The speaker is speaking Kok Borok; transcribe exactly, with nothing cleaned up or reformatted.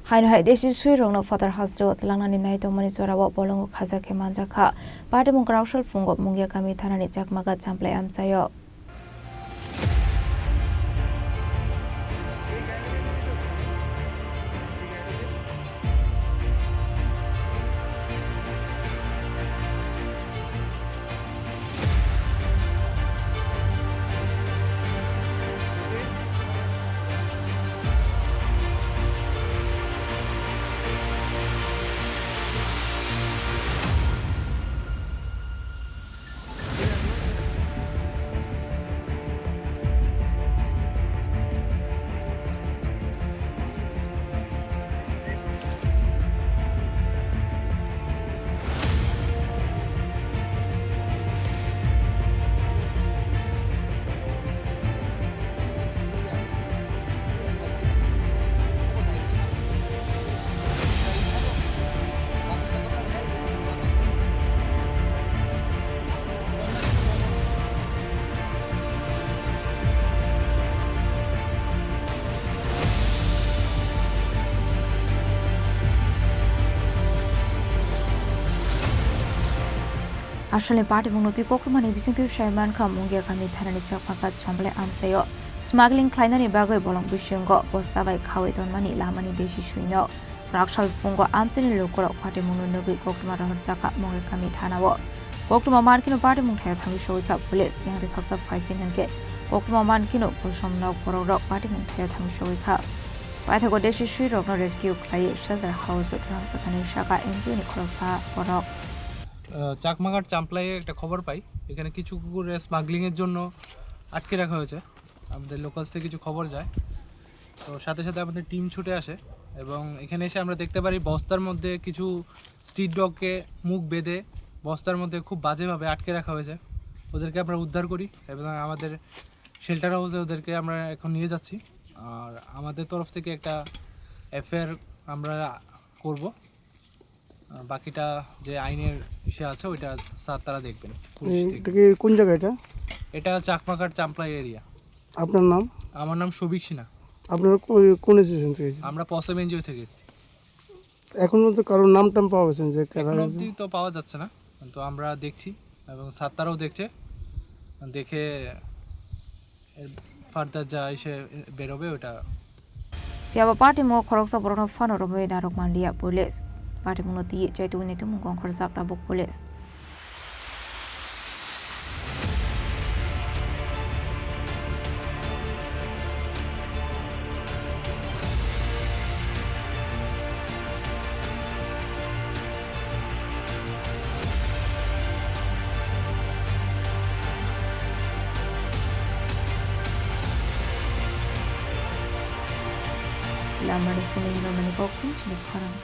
Haino hai deshi sui rokno phatar hasteo twlangnani nai tongmani jorao bolongo khaja khe manjakha. Patimung kwraksal phungo Mungia kami thanani Chakmagat Champlai amchaio. Asalni patimungno twi kokrumani bisingtwi sai mankha, Mungia kami thanani Chakmagat Champlai amchaio smuggling khlainani bagwi bolong bisingo bosta bai khaui tonmani lamani deshi suino. Kwraksal phungo amchaini lukurok patimungno nugwi koktwma rohorjakha Mungia kami thanao. Koktwma mankheno patimung thaio thangwi sogwikha police, yang twi khaksa phaising hinkhe koktwma mankheno kosom nok borokrok patimung thaio thangwi sogwikha. Paithago deshi suirokno rescue khlaiwi shelter house-o twlangjaknani sakha N G O ni khoroksa borok. আহ, চাকমাঘাট চাম্পলাইয়ে একটা খবর পাই, এখানে কিছু কুকুর স্মাগলিংয়ের জন্য আটকে রাখা হয়েছে। আমাদের লোকালস থেকে কিছু খবর যায়, তো সাথে সাথে আমাদের টিম ছুটে আসে এবং এখানে এসে আমরা দেখতে পারি বস্তার মধ্যে কিছু স্ট্রিট ডগকে মুখ বেঁধে বস্তার মধ্যে খুব বাজেভাবে আটকে রাখা হয়েছে। ওদেরকে আমরা উদ্ধার করি এবং আমাদের শেল্টার হাউসে ওদেরকে আমরা এখন নিয়ে যাচ্ছি। আর আমাদের তরফ থেকে একটা এফআইআর আমরা করব। আহ, বাকিটা যে আইনের ইসে আছে, ওইটা স্যার তারা দেখবেন, পুলিশ এই, দেখবে। এটা কি, কোন জায়গা এটা? এটা চাকমাঘাট চাম্পলাই এরিয়া। আপনার নাম? আমার নাম সৌভিক সিনহা। আপনারা কো-, কোন অ্যাসোসিয়েশন থেকে এসেছেন? আমরা পসম এনজিও থেকে এসেছি। এখন পর্যন্ত কারোর নাম টাম পাওয়া গেছে যে কারা এখনো হয়েছে? অবধি তো পাওয়া যাচ্ছে না, কিন্তু আমরা দেখছি এবং স্যার তারাও দেখছে, দেখে ফার্দার যা এসে বেরোবে ওটা। Phiya ba patimung khoroksa borokno phano romwi narwk manliya police. Patimungno twiwi chaitugwi naitukmung kongkhorjak tabuk police. Lamani simi hwnwi mani kok thung chini khorang.